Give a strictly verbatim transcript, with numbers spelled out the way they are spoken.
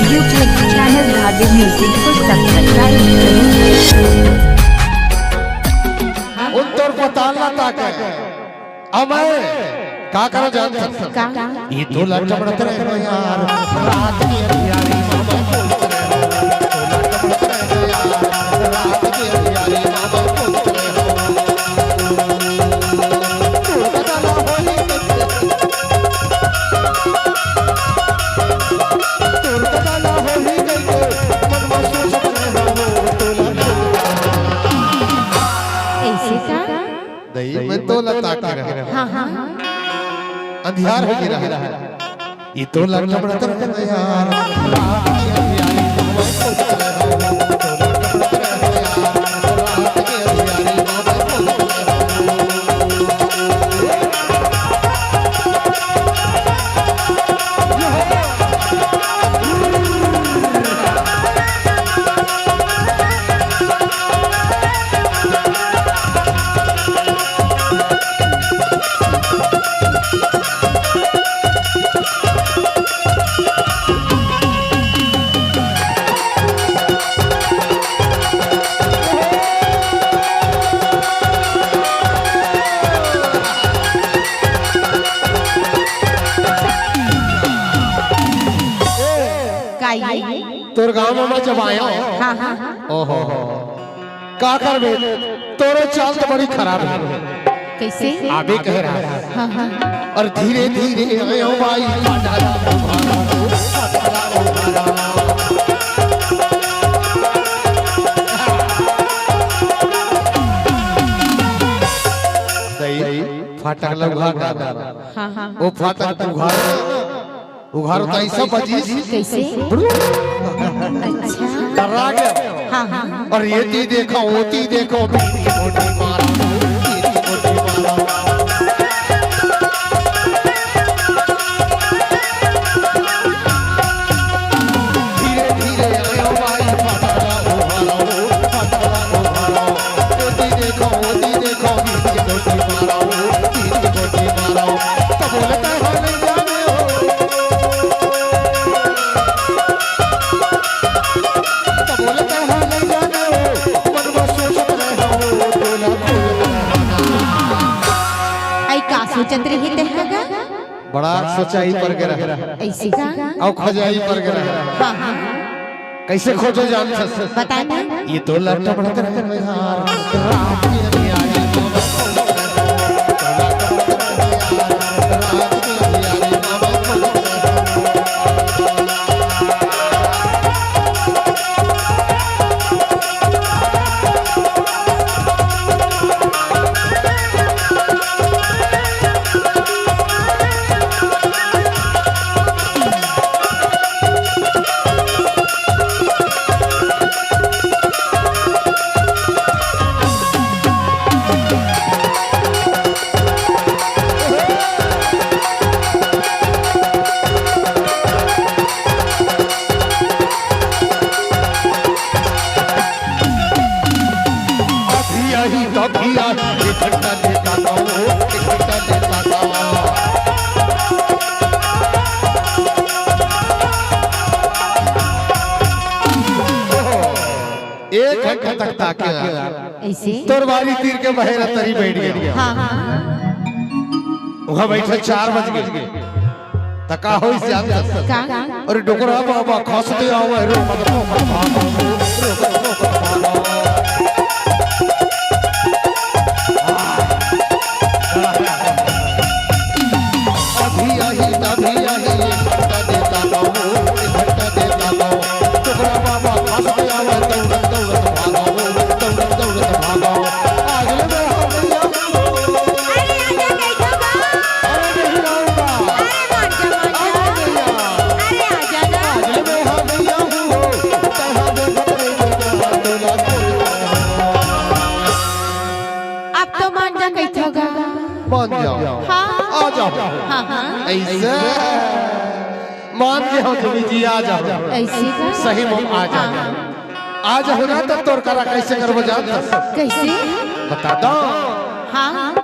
YouTube channel Bhavya Music को subscribe करें। उन तोर पताल ना ताके। अमय, का करो जान सकता? का? ये तो लट पड़त रहे हो यार, रात की अंधियारी मामा को। ऐसे का? नहीं, मैं तो लता के रहा। हाँ, हाँ। अंधियार हो गया रहा। ये तो लट पड़त रहे यार। का ये? तोर गांव में मैं जब आया हूँ। हाँ, हाँ, हाँ। ओहो। का करबे? तोरो चाल तो बड़ी खराब है। कैसे? आबे कह रहा। हाँ, हाँ। और धीरे धीरे आयो भाई। दई, फाटक लगवा। हाँ, हाँ, हाँ। वो फाटक उघार। उघार तो ऐसा बजिस। कैसे? अच्छा। डरा गया। हाँ, हाँ, हाँ। और ये ती देखो, वो ती देखो, बीच की गोटी मारा, बीच की गोटी मारा। धीरे धीरे आयो भाई, फटाला उघारो, फटाला उघारो। वो ती देखो, वो ती देखो, बीच की गोटी मारा, बीच की गोटी मारा। तो बोलता है, नहीं जाने हो। आई का सोचत रही ते हगा? बड़ा सोचाई पर गे रहा। ऐसे का? अउ खोजाई पर गे रहा। हाँ, हाँ। कैसे खोजो जान सस? बताए ना। ये तो लट पड़त रहे यार। अभी आई, तभी आई, एक घंटा लेता था वो, एक घंटा लेता था। एक घंटा तक ताके। ऐसे? तोर बारी तीर के बहेरा तरी बैठ गया। हाँ, हाँ। वहाँ बैठे चार बज गए। त का होइस जानत हस? का? अरे डोकरा बाबा खस दे आवे रे, मत को मत भागो, रे मत को मत भागो। अभी आई, तभी आई, एक घंटा देता गाओ, एक घंटा देता गाओ। डोकरा बाबा खस दे आवे, दौड़त दौड़त भागो, दौड़त दौड़त भागो। आज ले दे हो भैया। अरे आजा, कैसे बा? अरे नहीं आऊंगा। अरे मान जा, मान जा। अरे भैया। अरे आजा ना। आज ले दे हो भैया, हो। तहा दे भरे में तहा तोला तोला। अब तो मान जा, कैसे होगा? मान जाओ। हाँ। आ जाओ। हाँ, हाँ। ऐसे। मान गए हो जमी जी, आ जाओ। ऐसे का? सही में आ जाओ। हाँ, हाँ। आ जाओ ना, तो तोर करा कैसे करबो जानत हस? कैसे? बता दो। हाँ।